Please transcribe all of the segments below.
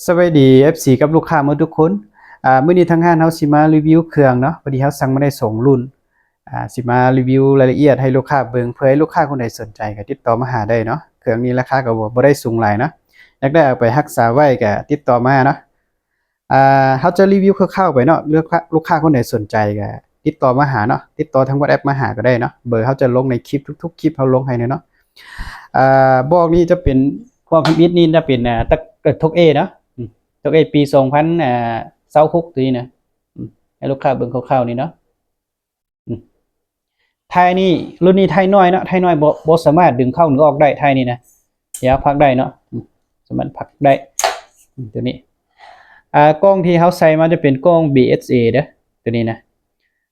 ສະບາຍດີ ເອັຟຊີ ກັບລູກຄ້າໝົດທຸກຄົນ. ອາ ມື້ນີ້ທາງຮ້ານເຮົາຊິມາຣີວິວເຄື່ອງເນາະ, ພໍດີເຮົາສັ່ງມາໄດ້ສອງລຸ້ນ. ອາ ຊິມາຣີວິວລາຍລະອຽດໃຫ້ລູກຄ້າເບິ່ງ, ເພື່ອໃຫ້ລູກຄ້າຄົນໃດສົນໃຈກໍຕິດຕໍ່ມາຫາໄດ້ເນາະ. ເຄື່ອງນີ້ລາຄາກໍບໍ່ ບໍ່ໄດ້ສູງຫຼາຍເນາະ, ຢາກໄດ້ເອົາໄປຮັກສາໄວ້ກໍຕິດຕໍ່ມາເນາະ. ອາ ເຮົາຈະຣີວິວຄ່າວໆໄປເນາະ, ລູກຄ້າ ລູກຄ້າຄົນໃດສົນໃຈກໍຕິດຕໍ່ມາຫາເນາະ, ຕິດຕໍ່ທາງ WhatsApp ມາຫາກໍໄດ້ເນາະ. ເບີເຮົາຈະລົງໃນຄລິບ ທຸກໆຄລິບເຮົາລົງໃຫ້ເນາະ. ອາ ບອກນີ້ຈະເປັນ ພວກທຳອິດນີ້ຈະເປັນ ອາ ຕັກ ເອີ ຕົກເອເນາະ, ຕົກເອປີສອງພັນຊາວຫົກ ຕົວນີ້ນະ. ໃຫ້ລູກຄ້າເບິ່ງຄ່າວໆນີ້ເນາະ. ທ້າຍນີ້ ລຸ້ນນີ້ທ້າຍນ້ອຍເນາະ, ທ້າຍນ້ອຍບໍ່ ບໍ່ສາມາດດຶງເຂົ້າດຶງອອກໄດ້, ທ້າຍນີ້ນະ ເຮົາພັກໄດ້ເນາະ, ສາມາດພັກໄດ້. ຕົວນີ້ ອາ ກ້ອງທີ່ເຮົາໃສ່ມາຈະເປັນກ້ອງ BSA ເດີ້ ຕົວນີ້ນະ.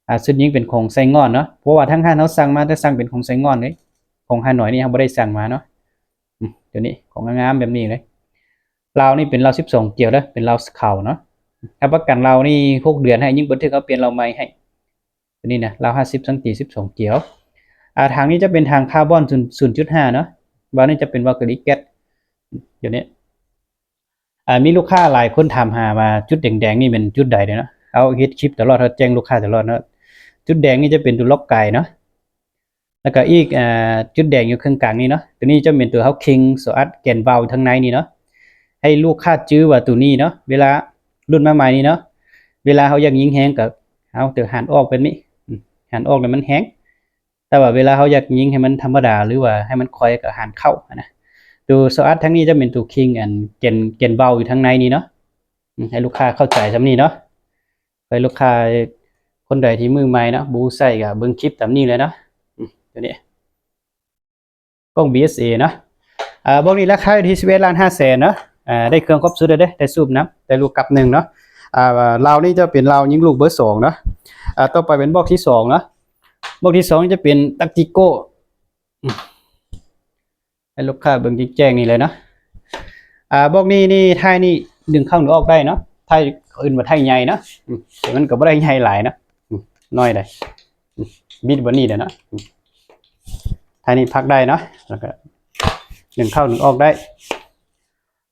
ອາ ຊຸດຍິງເປັນຂອງໄຊງ່ອນເນາະ, ເພາະວ່າທາງຮ້ານເຮົາສັ່ງມາ ແຕ່ສັ່ງເປັນຂອງໄຊງ່ອນເດ້, ຂອງຮ່ານ້ອຍນີ້ເຮົາບໍ່ໄດ້ສັ່ງມາເນາະ. ຕົວນີ້ ຂອງງາມໆແບບນີ້ເລີຍ. ລາວນີ້ເປັນລາວສິບສອງກຽວເດີ້, ເປັນລາວຂາວເນາະ. ຮັບປະກັນລາວນີ້ຫົກເດືອນໃຫ້, ຍິງບໍ່ຖືກເຮົາປ່ຽນລາວໃໝ່ໃຫ້. ຕົວນີ້ນະ ລາວຫ້າສິບ ສັງຕີສິບສອງກຽວ. ອາ ຖັງນີ້ຈະເປັນຖັງຄາບອນ ສູນຈຸດຫ້າເນາະ, ວາວນີ້ຈະເປັນວາວກະລິແກັດ. ດຽວນີ້ ອາ ມີລູກຄ້າຫຼາຍຄົນຖາມຫາວ່າຈຸດແດງໆນີ້ແມ່ນຈຸດໃດເດ້ເນາະ, ເຮົາເຮັດຄລິບຕະຫຼອດ, ເຮົາແຈ້ງລູກຄ້າຕະຫຼອດເນາະ. ຈຸດແດງນີ້ຈະເປັນຕົວລັອກກາຍເນາະ. ແລ້ວກໍອີກ ອາ ຈຸດແດງຢູ່ເຄິ່ງກາງນີ້ເນາະ, ຕົວນີ້ຈະເປັນຕົວເຮົາຄິງ ໂຊອັດ ແກນວາວທາງໃນນີ້ເນາະ. ໃຫ້ລູກຄ້າຈື່ວ່າຕົວນີ້ເນາະ, ເວລາລຸ້ນມາໃໝ່ນີ້ເນາະ, ເວລາເຮົາຢາກຍິງແຮງກໍເອົາຕົວຫັນອອກແບບນີ້, ອືມ ຫັນອອກແລ້ວມັນແຮງ. ແຕ່ວ່າເວລາເຮົາຢາກຍິງໃຫ້ມັນທຳມະດາ ຫຼືວ່າໃຫ້ມັນຄ່ອຍ ກໍຫັນເຂົ້າຫັ້ນນະ. ຕົວໂຊອັດທາງນີ້ຈະເປັນຕົວຄິງ ອັນ ແກນ ແກນວາວຢູ່ທາງໃນນີ້ເນາະ. ອືມ ໃຫ້ລູກຄ້າເຂົ້າໃຈສ່ຳນີ້ເນາະ. ໃຫ້ລູກຄ້າຄົນໃດທີ່ມືໃໝ່ເນາະ ບໍ່ຮູ້ໃຊ້ກໍເບິ່ງຄລິບຕາມນີ້ເລີຍເນາະ. ອືມ ຕົວນີ້ ກ້ອງ BSA ເນາະ. ອາ ບອກນີ້ລາຄາຢູ່ທີ່ສິບເອັດລ້ານຫ້າແສນເນາະ. ອາ ໄດ້ເຄື່ອງຄົບຊຸດເລີຍເດ້, ໄດ້ສູບນຳ, ໄດ້ລູກກັບໜຶ່ງເນາະ. ອາ ລາວນີ້ຈະເປັນລາວຍິງລູກເບີສອງເນາະ. ອາ ຕໍ່ໄປເປັນບອກທີສອງເນາະ. ບອກທີສອງຈະເປັນຕັກຕິໂກ. ອືມ ໃຫ້ລູກຄ້າເບິ່ງແຈ້ງໆນີ້ເລີຍເນາະ. ອາ ບອກນີ້ນີ້ ທ້າຍນີ້ດຶງເຂົ້າດຶງອອກໄດ້ເນາະ, ທ້າຍ ເຂົາເອີ້ນວ່າທ້າຍໃຫຍ່ເນາະ. ອືມ ແຕ່ມັນກໍບໍ່ໄດ້ໃຫຍ່ຫຼາຍເນາະ, ອືມ ນ້ອຍໄດ໋. ອືມ ບິດບ່ອນນີ້ໄດ້ເນາະ. ອືມ ທ້າຍນີ້ພັກໄດ້ເນາະ, ແລ້ວກໍດຶງເຂົ້າດຶງອອກໄດ້.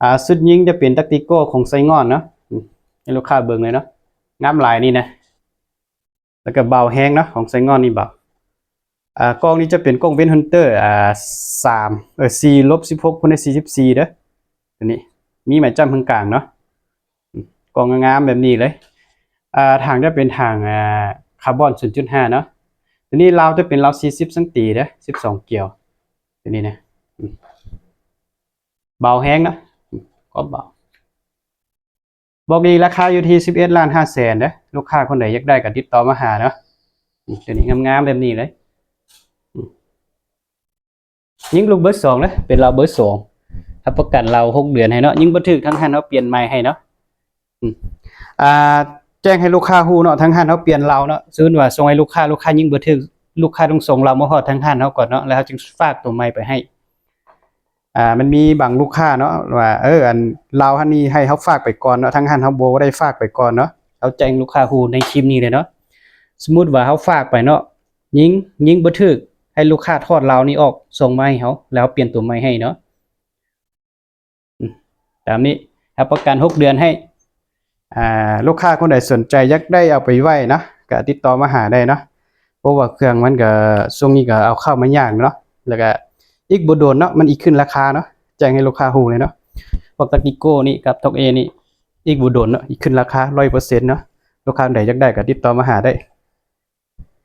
ອາ ຊຸດຍິງຈະເປັນຕັກຕິໂກຂອງໄຊງ່ອນເນາະ. ອືມ ໃຫ້ລູກຄ້າເບິ່ງເລີຍເນາະ, ງາມຫຼາຍນີ້ນະ. ແລ້ວກໍເບົາແຮງເນາະ, ຂອງໄຊງ່ອນນີ້ເບົາ. ອາ ກ້ອງນີ້ຈະເປັນກ້ອງເວັນຮັນເຕີ ອາ ສາມ ເອີ ສີ່ລົບສິບຫົກຄູນໃນສີ່ສິບສີ່ເດີ້. ຕົວນີ້ມີໄມ້ຈ້ຳເຄິ່ງກາງເນາະ. ອືມ ກ້ອງງາມໆແບບນີ້ເລີຍ. ອາ ຖັງຈະເປັນຖັງ ອາ ຄາບອນສູນຈຸດຫ້າເນາະ. ຕົວນີ້ລາວຈະເປັນລາວສີ່ສິບສັງຕີເດີ້, ສິບສອງກຽວ ຕົວນີ້ນະ. ອືມ ເບົາແຮງເນາະ, ອືມ ກໍເບົາ. ບອກນີ້ລາຄາຢູ່ທີ່ສິບເອັດລ້ານຫ້າແສນເດີ້. ລູກຄ້າຄົນໃດຢາກໄດ້ກໍຕິດຕໍ່ມາຫາເນາະ. ອືມ ຕົວນີ້ງາມໆແບບນີ້ເລີຍ. ອືມ ຍິງລູກເບີສອງເດີ້, ເປັນລາວເບີສອງ, ຮັບປະກັນລາວຫົກເດືອນໃຫ້ເນາະ. ຍິງບໍ່ຖືກ ທາງຮ້ານເຮົາປ່ຽນໃໝ່ໃຫ້ເນາະ. ອືມ ອາ ແຈ້ງໃຫ້ລູກຄ້າຮູ້ເນາະ, ທາງຮ້ານເຮົາປ່ຽນລາວເນາະ. ສົມມຸດວ່າສົ່ງໃຫ້ລູກຄ້າ, ລູກຄ້າຍິງບໍ່ຖືກ, ລູກຄ້າຕ້ອງສົ່ງລາວມາຮອດທາງຮ້ານເຮົາກ່ອນເນາະ, ແລ້ວເຮົາຈຶ່ງຝາກຕົວໃໝ່ໄປໃຫ້. ອາ ມັນມີບາງລູກຄ້າເນາະ ວ່າ ເອີ ອັນລາວຫັ້ນນີ້ໃຫ້ເຮົາຝາກໄປກ່ອນເນາະ, ທາງຮ້ານເຮົາບໍ່ໄດ້ຝາກໄປກ່ອນເນາະ. ເຮົາແຈ້ງລູກຄ້າຮູ້ໃນຄລິບນີ້ເລີຍເນາະ. ສົມມຸດວ່າເຮົາຝາກໄປເນາະ, ຍິງ ຍິງບໍ່ຖືກ, ໃຫ້ລູກຄ້າຖອດລາວນີ້ອອກ, ສົ່ງມາໃຫ້ເຮົາ, ແລ້ວເຮົາປ່ຽນຕົວໃໝ່ໃຫ້ເນາະ. ອືມ ຕາມນີ້ ຮັບປະກັນຫົກເດືອນໃຫ້. ອາ ລູກຄ້າຄົນໃດສົນໃຈຢາກໄດ້ເອົາໄປໄວ້ນະ ກໍຕິດຕໍ່ມາຫາໄດ້ເນາະ, ເພາະວ່າເຄື່ອງມັນກໍ ຊ່ວງນີ້ກໍເອົາເຂົ້າມາຍາກເນາະ, ແລ້ວກໍອີກບໍ່ດົນເນາະ ມັນອີກຂຶ້ນລາຄາເນາະ. ແຈ້ງໃຫ້ລູກຄ້າຮູ້ເລີຍເນາະ, ພວກຕັກຕິໂກນີ້ກັບຕົກເອນີ້ ອີກບໍ່ດົນເນາະ ອີກຂຶ້ນລາຄາຮ້ອຍເປີເຊັນເນາະ. ລູກຄ້າຄົນໃດຢາກໄດ້ກໍຕິດຕໍ່ມາຫາໄດ້.